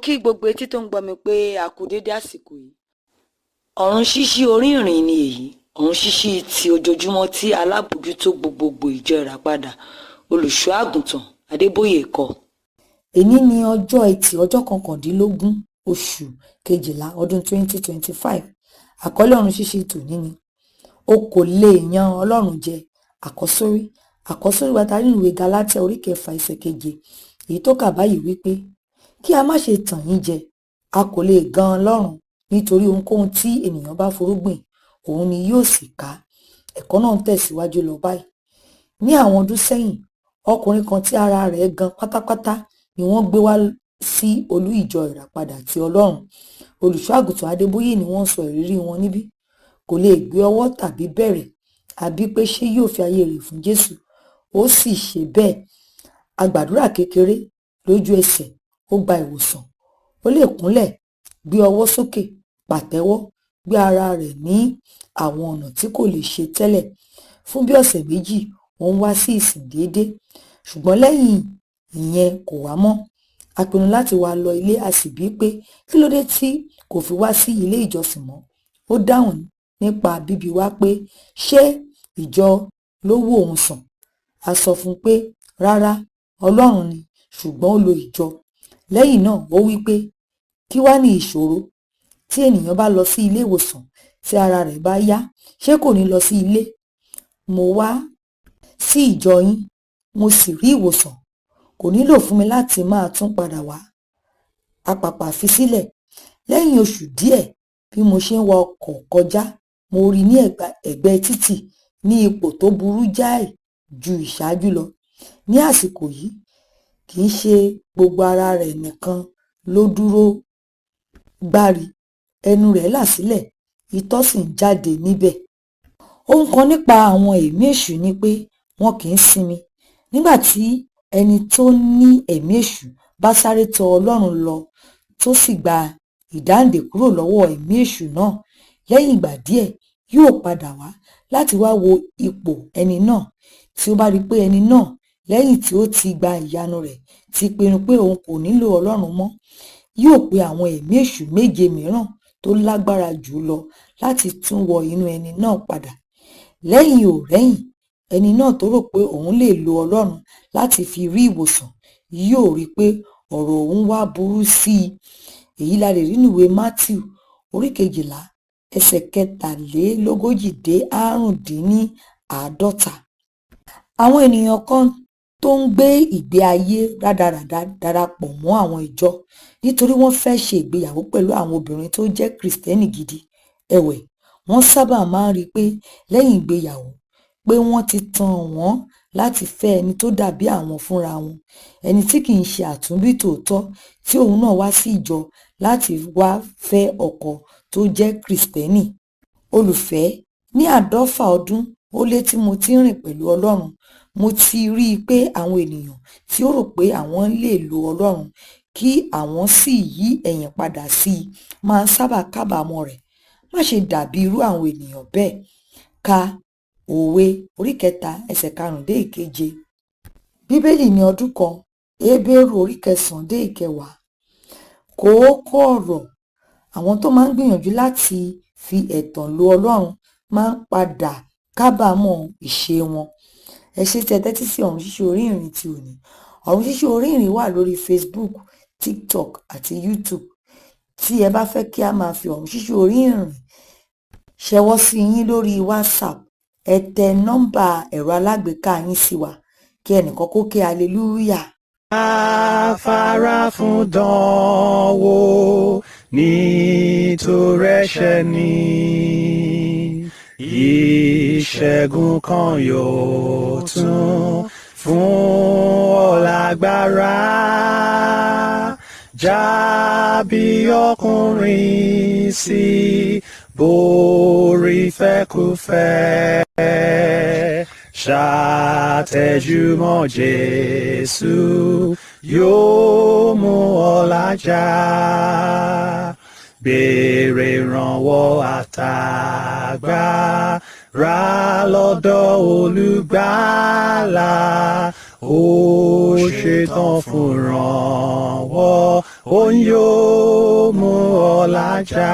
Kí gbogbo etí tó ń gbọ́ mi pé a kú dédé àsìkò yìí. Ọ̀run ṣíṣí orí ìrìn ni èyí, ọ̀run ṣíṣí ti ojoojúmọ́ tí alábòójútó gbogbogbò ìjọ Ìràpadà, Olùṣọ́ Àgùntàn Adébóyè kọ. Èní ní ọjọ́ Ẹtì, ọjọ́ 19 oṣù kejìlá ọdún 2025. Àkọlé ọ̀run ṣíṣí tòní ni "O kò lè yan Ọlọ́run jẹ". Àkọ́sórí. Àkọ́sórí wa ta nínú ìwé Gálátíà orí 6 ẹsẹ̀ 7, èyí tó kà báyìí wípé kí a má ṣe tàn yín jẹ, a kò lè gan Ọlọ́run, nítorí ohunkóhun tí ènìyàn bá forúgbìn, òun ni yóò sì ká. Ẹ̀kọ́ náà ń tẹ̀síwájú lọ báyìí. Ní àwọn ọdún sẹ́yìn, ọkùnrin kan tí ara rẹ̀ gan pátápátá ni wọ́n gbé wá sí olú ìjọ Ìràpadà ti Ọlọ́run. Olùṣọ́ Àgùntàn Adébóyè ni wọ́n sọ ìrírí wọn níbí. Kò lè gbé ọwọ́ tàbí bẹ̀rẹ̀, àbí pé ṣé yóò fi ayé rẹ̀ fún Jésù. Ó sì ṣe bẹ́ẹ̀. A gbàdúrà kékeré, lójú ẹsẹ̀, ó gba ìwòsàn. Ó lè kúnlẹ̀, gbé ọwọ́ sókè, pàtẹ́wọ́, gbé ara rẹ̀ ní àwọn ọ̀nà tí kò lè ṣe tẹ́lẹ̀. Fún bí ọ̀sẹ̀ 2, ó ń wá sí ìsìn déédé. Ṣùgbọ́n lẹ́yìn ìyẹn kò wá mọ́. A pinnu láti wá lọ ilé, a sì bí pé kí ló dé tí kò fi wá sí ilé ìjọsìn mọ́. Ó dáhùn nípa bíbi wá pé ṣé ìjọ ló wò òun sàn. A sọ fún un pé rárá, Ọlọ́run ni, ṣùgbọ́n ó lo ìjọ. Lẹ́yìn náà ó wí pé kí wá ní ìṣòro tí ènìyàn bá lọ sí ilé ìwòsàn tí ara rẹ̀ bá yá, ṣé kò ní lọ sí ilé? Mo wá sí ìjọ yín, mo sì rí ìwòsàn. Kò nílò fún mi láti máa tún padà wá. A pàpà fi sílẹ̀. Lẹ́yìn oṣù díẹ̀, bí mo ṣe ń wa ọkọ̀ kọjá, mo rí i ní ẹ̀gbẹ́ títì ní ipò tó burú jáì ju ìṣáájú lọ. Ní àsìkò yìí, kì í ṣe gbogbo ara rẹ̀ nìkan ló dúró gbárí, ẹnu rẹ̀ là sílẹ̀, itọ́ sì ń jáde níbẹ̀. Ohun kan nípa àwọn ẹ̀mí èṣù ni pé wọn kì í sinmi. Nígbà tí ẹni tó ní ẹ̀mí èṣù bá sáré tọ Ọlọ́run lọ tó sì gba ìdáǹdè kúrò lọ́wọ́ ẹ̀mí èṣù náà, lẹ́yìn ìgbà díẹ̀ yóò padà wá láti wá wo ipò ẹni náà. Tí ó bá rí pé ẹni náà, lẹ́yìn tí ó ti gba ìyanu rẹ̀, ti pinnu pé òun kò nílò Ọlọ́run mọ́, yóò pe àwọn ẹ̀mí èṣù 7 mìíràn tó lágbára jù lọ láti tún wọ inú ẹni náà padà. Lẹ́yìn ò rẹ́yìn, ẹni náà tó rò pé òun lè lo Ọlọ́run láti fi rí ìwòsàn yóò rí pé ọ̀rọ̀ òun wá burú sí i. Èyí la lè rí nínú ìwé Mátíù orí 12 ẹsẹ̀ 43 dé 55. Àwọn ènìyàn kan tó ń gbé ìgbé ayé rádaràda darapọ̀ mọ́ àwọn ìjọ nítorí wọ́n fẹ́ ṣe ìgbéyàwó pẹ̀lú àwọn obìnrin tó jẹ́ Kìrìsìtẹ́nì gidi. Ẹ̀wẹ̀, wọ́n sábà máa ń rí pé lẹ́yìn ìgbéyàwó pé wọ́n ti tàn wọ́n láti fẹ́ ẹni tó dàbí àwọn fúnra wọn, ẹni tí kì í ṣe àtúnbí tòótọ́ tí òun náà wá sí ìjọ láti wá fẹ́ ọkọ tó jẹ́ Kìrìsìtẹ́nì. Olùfẹ́, ní 50 ọdún ó lé tí mo ti ń rìn pẹ̀lú Ọlọ́run, mo ti rí i pé àwọn ènìyàn tí ó rò pé àwọn lè lo Ọlọ́run kí àwọn sì yí ẹ̀yìn padà sí i máa ń sábà kábàámọ̀ rẹ̀. Má ṣe dàbí irú àwọn ènìyàn bẹ́ẹ̀. Ka Òwe orí 3 ẹsẹ̀ 5 dé 7. Bíbélì ní ọdún kan, Hébérù orí 9 dé 10. Kókó ọ̀rọ̀: àwọn tó máa ń gbìyànjú láti fi ẹ̀tàn lo Ọlọ́run máa ń padà kábàámọ̀ ìṣe wọn. Ẹ ṣé tí ẹ tẹ́tí sí ọ̀run ṣíṣí orí ìrìn ti òní. Ọ̀run ṣíṣí orí ìrìn wà lórí Facebook, TikTok àti YouTube. Tí ẹ bá fẹ́ kí a máa fi ọ̀run ṣíṣí orí ìrìn ṣẹwọ́ sí yín lórí WhatsApp, ẹ tẹ nọ́mbà ẹ̀rọ alágbèéká yín sí wa kí ẹnìkan kó ké hallelujah. Afárá fún dánwò nítorí ẹ̀ṣẹ̀ ni, ìṣẹ́gun kan yóò tún fún ọ lágbára. Jábí ọkùnrin sí borí fẹ́kúfẹ́, ṣàtẹ̀júmọ́ Jésù yóò mú ọ lájà. Béèrè ìrànwọ́ àtàgbára lọ́dọ̀ Olùgbàlà, ó ṣetán fún ìrànwọ́, ó Òun yóò mú ọ làjà.